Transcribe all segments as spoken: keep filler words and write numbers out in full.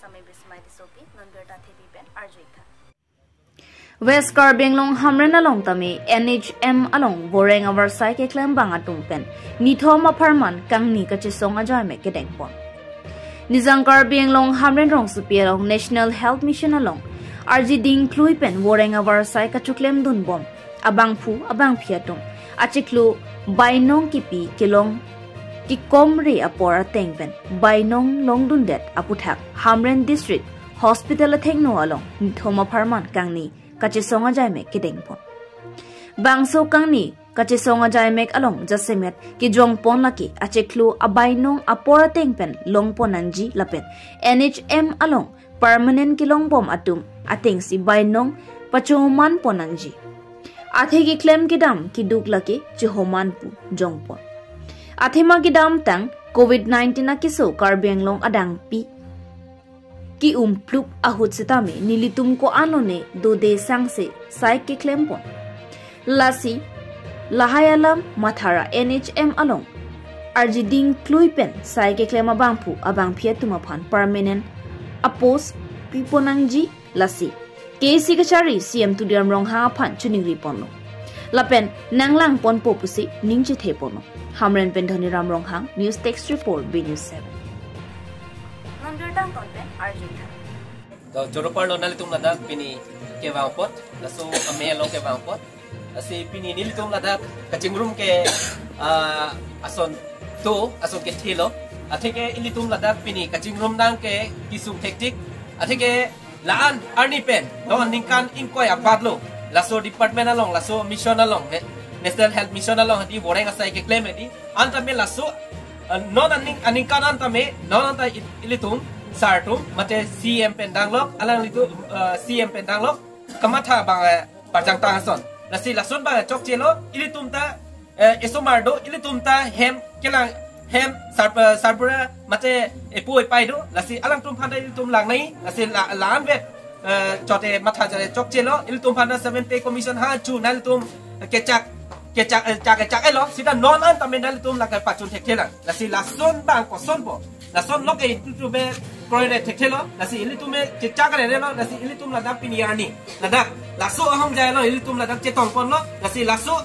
Kami Bismai Tissopi, non birta thepi pen arju-ik tha. West Karbi Anglong Hamren along tame N H M along voreng avarsai keklem abang atum pen nithom apharman kangni kachesong ajai mek kedengpon. Nijang Karbi Anglong Hamren rongsopi along National Health Mission along arjiding klui pen voreng avarsai kachoklemdunbom abangphu abangphi atum achiklo bainong kipi kelong kekomre apor ateng pen bainong longdundet aputhak Hamren District Hospital athengno along nithom apharman kangni kachesong ajai mek kedengpon. Bangso kangni kachesong ajai mek along jasemet kejongpon lake achiklo abainong apor ateng pen longpon nangji lapen N H M along permanent kelongbom atum atengsi bainong pachomanpon nangji. Athe keklem kedam keduk lake chomanpu jongpon. Athema kedamtang Covid nineteen akeso Karbi Anglong adangpi ke-umpluk ahut setame nelitum ko-an lone dode sangse sai keklempon. Lasi lahai alam mathara N H M along arjiding klui pen sai keklem abangphu abangphi atum aphan permanent apost pipon nangji lasi K A A C kachari C M Tuliram Ronghang aphan choningriponlo. Lapen nanglangponpo pusi ning chetheponlo. Hamren pen Dhoniram Ronghang, News Desk Report, B News seven. Non birta angton pen arju-ik tha. To choro parlo, nanglitum ladak pini kevang apot, laso amei along kevang apot. Lasi pini nelitum ladak kachingrum ke, ah, ason to, ason kethelo. Atheke ilitum ladak pini kachingrum nangke kesung thektik. Atheke la-an arni pen, non ningkan ingkoi abatlo, laso department along, laso mission along, ne-, National Health Mission along hadi voreng asai keklem hadi. Antame laso, ah, non aning, aningkan antame, non anta i-, ilitum, sir atum, mate C M pen danglok, alanglitum, ah, C M pen danglok, kamatha abang, eh, parjangtang ason. Lasi lason abang chokchelo, ilitum ta, eh, esomar do, ilitum ta hem kelang, hem sar-, eh, sarbura mate epu epai do, lasi alangtum aphan ta ilitum langnei, lasi la, la-anvet, eh, chote matha chote chokchelo, ilitum aphan ta Seven Pay Commission ha chu nanglitum kechak, kechak, eh, chak, chak elo, sita non antame nanglitum lake pachun thekthelang. Lasi lason abang kosonpo. Lason lok ke ilitum be kroire thekthelo, lasi ilitum be chechak rerelo, lasi ilitum ladak pini arni. Ladak, laso ahongjai along ilitum ladak chetongponlo, lasi laso,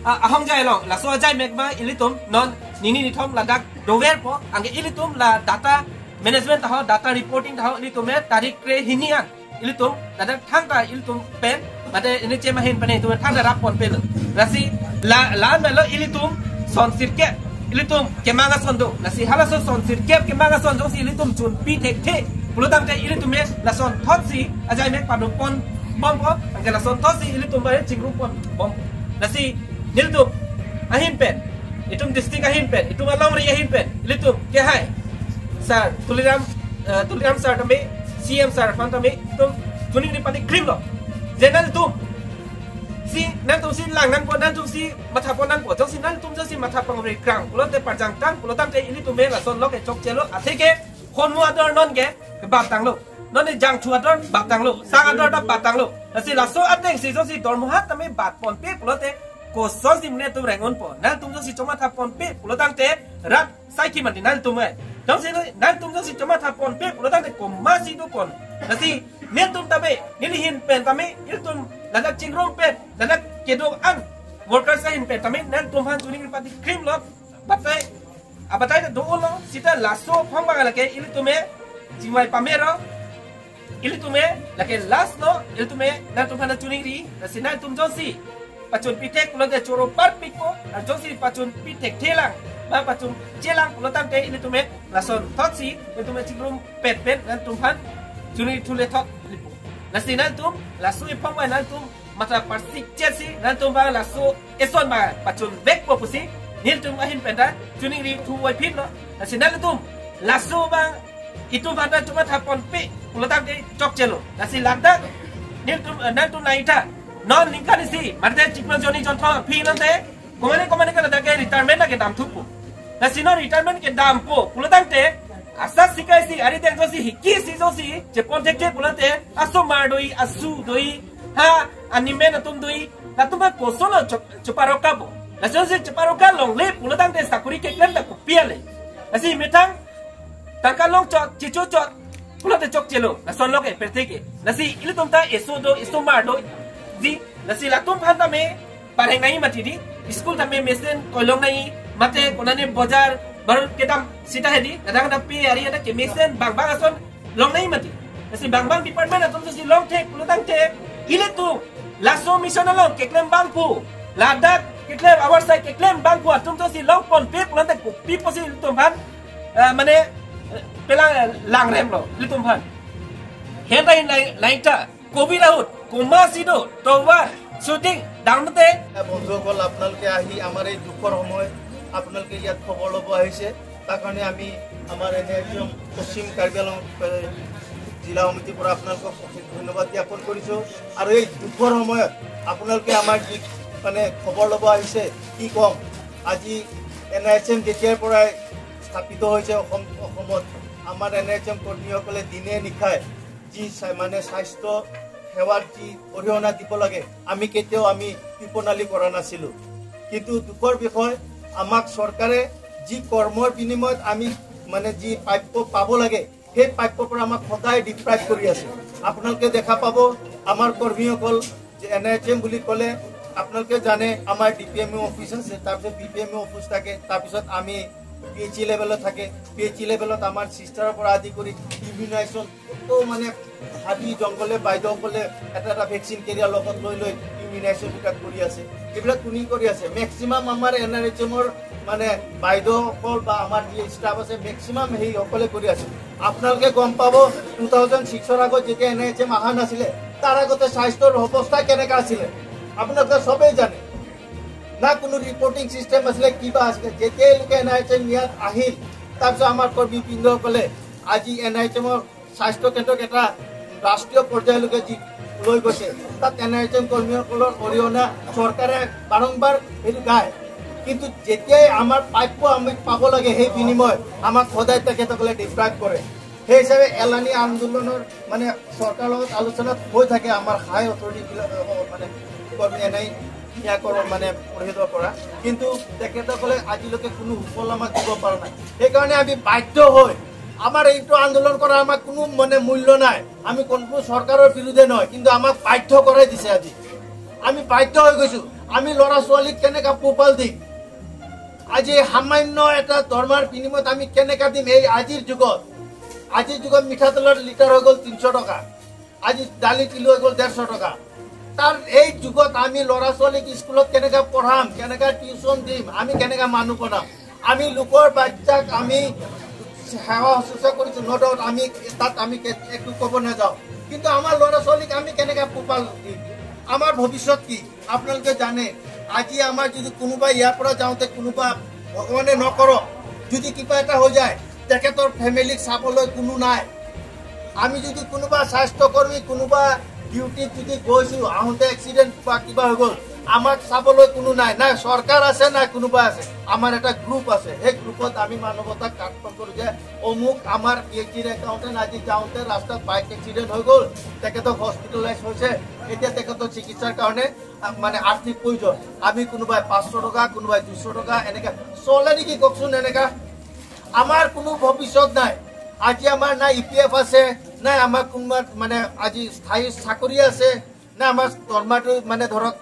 ah, ahongjai along, laso ajai mek abang ilitum non nini nithom ladak doverpo, anke ilitum la data management taho, data reporting taho, ilitum me tarik kre hini an ilitum ladak thangta ilitum pen, mate N H M ahin pen ilitum thangta rapponpelo. Lasi la, la-an melo ilitum son sirkep ilitum kemang ason do. Lasi halaso son sirkep kemang ason jongsi ilitum chunpi thekthe pulo tangte ilitum me lason thotsi ajai mek padopponbompo, anke lason thotsi ilitum ba chingruponbom. Lasi nelitum ahin pen, itum district ahin pen, itum alongri ahin pen, ilitum kehai sir Tuliram, eh, Tuliram sir tame, C M sir aphan tame, itum choningri pati krimlo. Je nanglitum si, nanglitum si lang nangpo, nanglitum si mathapon nangpo, jongsi nanglitum jongsi matha pangrekrang pulote, parjangtang pulo tangte ilitum me lason lok ke chokchelo, atheke honmu ador non ke kebat tanglo. Non ne jangthu ador bat tanglo, sang ador ta bat tanglo. Lasi laso atengsi jongsi dormoha tame batponpe pulote, kosonsi netum reng-unpo. Nanglitum jongsi chomathaponpe pulo tangte rat saikhi mati nanglitum eh. Jongsi nanglitum jongsi chomathaponpe pulo tangte komatsi dopon. Lasi netum tame, neli ahin pen tame, ilitum ladak chingrum pen, ladak kedo-an workers ahin pen tame, nanglitum aphan choningri pati krimlo. Batai, abatai ta do-olo, sita laso aphan abang lake ilitum me chingvai pamero, ilitum me lake last lo, ilitum me nanglitum aphan choningri, lasi nanglitum jongsi pachunpi thek pulote choro parpikpo, ar jongsi pachunpi thekthelang, ba pachunchelang pulo tangte ilitum me lason thotsi, ilitum me chingrumpet pen nanglitum aphan choningri thule thot lipo. Lasi nanglitum, laso aphan abang nanglitum matha parsik chesi, nanglitum abang laso eson abang pachunvekpo pusi nelitum ahin pen ta choningri thuvoiphitlo. Lasi nanglitum laso abang itum aphan ta chomathaponpe pulo tangte chokchelo. Lasi ladak nelitum, eh, nanglitum nangtha. Non ningkan isi, mate chiklo jonni jonthom aphi non te, komane komane ke ladak ke retirement kedam thukpo. Lasi non retirement kedampo pulo tangte, asat sika isi, arideng jongsi hiki isi jongsi chepon thekthe pulote, asomar do-i, asu do-i, ha, animen atum do-i, latum aphan kosonlo chop-, choparokappo. Lasi jongsi choparoka longle pulo tangte sakori keklem ta kopi ale. Lasi methang tangka longchot, chichochot, Pulote chokchelo, lason lo ke, perte ke. Lasi ilitum ta eso do, esomar do, di, lasi latum aphan tame parheng nangji mati di, school tame mesen koilong nangji, mate konane bojar, baru kedam sita hedi, kadang ada pe hari ada ke mesen, bang bang ason, long nangji mati. Lasi bang bang department atum si longthek, pulotangte, ilitum, laso mission along, keklem abang pu, ladak, keklem, awar sai keklem abang pu, atum si longponpe, pulote kopi pusi ilitum aphan, eh, mane, eh, pelang, eh, langrem lo, ilitum aphan. Hentai nai, naita, kopi ahut, komatsi do, tovar, shooting, dangmate. বন্ধুসকল, আপোনালোকে আহি আমাৰ এই দুখৰ সময় আপোনালোকে ইয়াত খবৰ ল'ব আহিছে, তাৰ কাৰণে আমি আমাৰ এন এইচ এম পশ্চিম কাৰ্বি আংলং, এ, জিলা সমিতিৰ পৰা আপোনালোকক অশেষ ধন্যবাদ জ্ঞাপন কৰিছোঁ। আৰু এই দুখৰ সময়ত আপোনালোকে আমাৰ যি মানে খবৰ ল'ব আহিছে, কি ক'ম, আজি এন এইচ এম যেতিয়াৰ পৰাই স্থাপিত হৈছে অসম, অসমত আমাৰ এন এইচ এম কৰ্মীসকলে দিনে নিশাই যি স্বা-, মানে স্বাস্থ্য সেৱাৰ যি অৰিহণা দিব লাগে, আমি কেতিয়াও আমি কৃপণালি কৰা নাছিলোঁ। কিন্তু দুখৰ বিষয়, আমাক চৰকাৰে যি কৰ্মৰ বিনিময়ত আমি মানে যি প্ৰাপ্য পাব লাগে, সেই প্ৰাপ্যৰ পৰা আমাক সদায় ডিপ্ৰাইভ কৰি আছে। আপোনালোকে দেখা পাব, আমাৰ কৰ্মীসকল যে এন এইচ এম বুলি ক'লে আপোনালোকে জানে, আমাৰ ডি পি এম অ' অফিচ আছে, তাৰপিছত বি পি এম অ' অফিচ থাকে, তাৰপিছত আমি পি এইচ ই লেভেলত থাকে, পি এইচ ই লেভেলত আমাৰ চিষ্টাৰৰ পৰা আদি কৰি ইমিউনাইজেশ্যন, তো মানে হাবি জংঘলে বাইদেউসকলে এটা এটা ভেকচিন কেৰিয়াৰ লগত লৈ লৈ ইমিউনাইজেশ্যন বিলাক কৰি আছে। এইবিলাক কোনে কৰি আছে? মেক্সিমাম আমাৰ এন আৰ এইচ এমৰ মানে বাইদেউসকল বা আমাৰ যি ষ্টাফ আছে, মেক্সিমাম সেইসকলে কৰি আছে। আপোনালোকে গম পাব, টু থাউজেণ্ড ছিক্সৰ আগত যেতিয়া এন আৰ এইচ এম অহা নাছিলে, তাৰ আগতে স্বাস্থ্যৰ অৱস্থা কেনেকা আছিলে, আপোনালোকে সবেই জানে। না কোনো ৰিপৰ্টিং চিষ্টেম আছিলে, কিবা আছিলে। যেতিয়ালৈকে এন আৰ এইচ এম ইয়াত আহিল, তাৰপিছত আমাৰ কৰ্মীবৃন্দসকলে আজি এন আৰ এইচ এমৰ স্বাস্থ্য কেন্দ্ৰক এটা ৰাষ্ট্ৰীয় পৰ্যায়লৈকে যি লৈ গৈছে, তাত এন আৰ এইচ এম কৰ্মীসকলৰ অৰিহণা চৰকাৰে বাৰম্বাৰ সেইটো গায়। কিন্তু যেতিয়াই আমাৰ প্ৰাপ্য আমি পাব লাগে, সেই বিনিময় আমাক সদায় তেখেতসকলে ডিপ্ৰাইভ কৰে। সেই হিচাপে এলানি আন্দোলনৰ মানে চৰকাৰৰ লগত আলোচনাত হৈ থাকে আমাৰ হাই অথৰিটি বিলাক, অ, মানে কৰ্মী এন আই ইয়াকৰ মানে পৰিষদৰ পৰা, কিন্তু তেখেতসকলে আজিলৈকে কোনো সুফল আমাক দিব পৰা নাই। সেইকাৰণে আমি বাধ্য হৈ আমাৰ এইটো আন্দোলন কৰা আমাৰ কোনো মানে মূল্য নাই। আমি কোনো চৰকাৰৰ বিৰুদ্ধে নহয়, কিন্তু আমাক বাধ্য কৰাই দিছে আজি। আমি বাধ্য হৈ গৈছো। আমি ল'ৰা ছোৱালীক কেনেকা পোহপাল দিম? আজি সামান্য এটা দৰমাৰ বিনিময়ত আমি কেনেকা দিম এই আজিৰ যুগত? আজিৰ যুগত মিঠাতেলৰ লিটাৰ হৈ গ'ল তিনিশ টকা, আজি দালি কিলো হৈ গ'ল ডেৰশ টকা। তাৰ এই যুগত আমি ল'ৰা ছোৱালীক স্কুলত কেনেকা পঢ়াম, কেনেকা টিউচন দিম, আমি কেনেকা মানুহ বনাম? আমি লোকৰ বাচ্চাক আমি সেৱা শুশ্ৰূষা কৰিছো, ন ডাউট, আমি তাত আমি কে-, একো ক'ব নাযাওঁ, কিন্তু আমাৰ ল'ৰা ছোৱালীক আমি কেনেকা পোহপাল দিম? আমাৰ ভৱিষ্যত কি? আপোনালোকে জানে, আজি আমাৰ যদি কোনোবা ইয়াৰ পৰা যাওঁতে কোনোবা ভগৱানে নকৰক যদি কিবা এটা হৈ যায়, তেখেতৰ ফেমিলিক চাবলৈ কোনো নাই। আমি যদি কোনোবা স্বাস্থ্যকৰ্মী কোনোবা ডিউটিত যদি গৈছো, আহোঁতে এক্সিডেণ্ট বা কিবা হৈ গ'ল, আমাক চাবলৈ কোনো নাই, না চৰকাৰ আছে, না কোনোবা আছে। আমাৰ এটা গ্ৰুপ আছে, সেই গ্ৰুপত আমি মানৱতাক কাৰ্যকৰী কৰো যে অমুক আমাৰ পি এইচ ডিৰ একাউণ্টেণ্ট আজি যাওঁতে ৰাস্তাত বাইক এক্সিডেণ্ট হৈ গ'ল, তেখেতক হস্পিটেলাইজ হৈছে, এতিয়া তেখেতৰ চিকিৎসাৰ কাৰণে, আ, মানে আৰ্থিক প্ৰয়োজন। আমি কোনোবাই পাঁচশ টকা, কোনোবাই দুশ টকা, এনেকে চলে নেকি কওকচোন? এনেকা আমাৰ কোনো ভৱিষ্যত নাই। আজি আমাৰ না ই পি এফ আছে, নাই আমাৰ কোনোবা মানে আজি স্থায়ী চাকৰি আছে, না আমাৰ দৰমাটো মানে ধৰক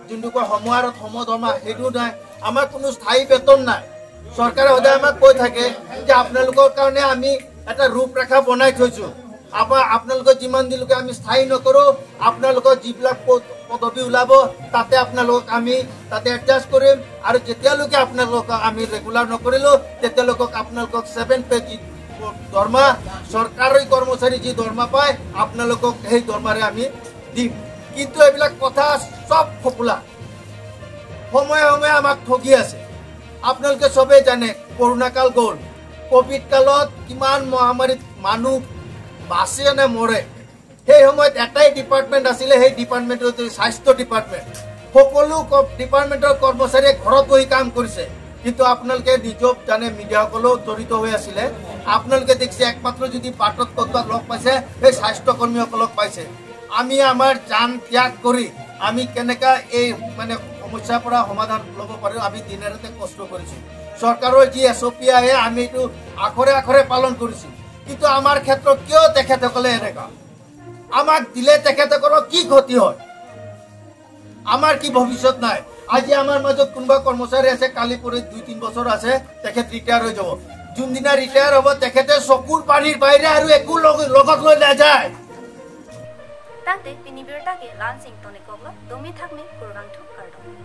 যোনটো কয় সমআৰত সমদৰমা, সেইটো নাই। আমাৰ কোনো স্থায়ী বেতন নাই। চৰকাৰে সদায় আমাক কৈ থাকে যে আপোনালোকৰ কাৰণে আমি এটা ৰূপৰেখা বনাই থৈছো। আপ-, আপোনালোকক যিমান দিনলৈকে আমি স্থায়ী নকৰো, আপোনালোকৰ যিবিলাক প-, পদবী ওলাব, তাতে আপোনালোকক আমি তাতে এডজাষ্ট কৰিম। আৰু যেতিয়ালৈকে আপোনালোকক আমি ৰেগুলাৰ নকৰিলো, তেতিয়ালৈকক আপোনালোকক ছেভেন পে যি দৰমা, চৰকাৰী কৰ্মচাৰী যি দৰমা পায়, আপোনালোকক সেই দৰমাৰে আমি দিম। কিন্তু এইবিলাক কথা চব ফোপোলা, সময়ে সময়ে আমাক ঠগি আছে। আপোনালোকে চবেই জানে, কৰোণা কাল গ'ল, কভিড কালত কিমান মহামাৰীত মানুহ বাচে নে মৰে, সেই সময়ত এটাই ডিপাৰ্টমেণ্ট আছিলে, সেই ডিপাৰ্টমেণ্টটো স্বাস্থ্য ডিপাৰ্টমেণ্ট। সকলো ক-, ডিপাৰ্টমেণ্টৰ কৰ্মচাৰীয়ে ঘৰত বহি কাম কৰিছে, কিন্তু আপোনালোকে নিজেও জানে, মিডিয়াসকলেও জড়িত হৈ আছিলে। আপোনালোকে দেখিছে, একমাত্ৰ যদি বাটত ক'ৰবাত লগ পাইছে, সেই স্বাস্থ্যকৰ্মীসকলক পাইছে। আমি আমাৰ জান ত্যাগ কৰি আমি কেনেকা এই মানে সমস্যাৰ পৰা সমাধান ল'ব পাৰোঁ, আমি দিনে ৰাতিয়ে কষ্ট কৰিছোঁ। চৰকাৰৰ যি এছ অ' পি আহে, আমি এইটো আখৰে আখৰে পালন কৰিছোঁ। কিন্তু আমাৰ ক্ষেত্ৰত কিয় তেখেতসকলে এনেকা? আমাক দিলে তেখেতসকলৰ কি ক্ষতি হয়? আমাৰ কি ভৱিষ্যত নাই? আজি আমাৰ মাজত কোনোবা কৰ্মচাৰী আছে, কালি পৰহি দুই তিনি বছৰ আছে, তেখেত ৰিটায়াৰ হৈ যাব। যোনদিনা ৰিটায়াৰ হ'ব, তেখেতে চকুৰ পানীৰ বাহিৰে আৰু একো লগ-, লগত লৈ নাযায়। Tangte pini birta ke la-an si ingtonkoklo, domi thakmi kurvangthu kardom.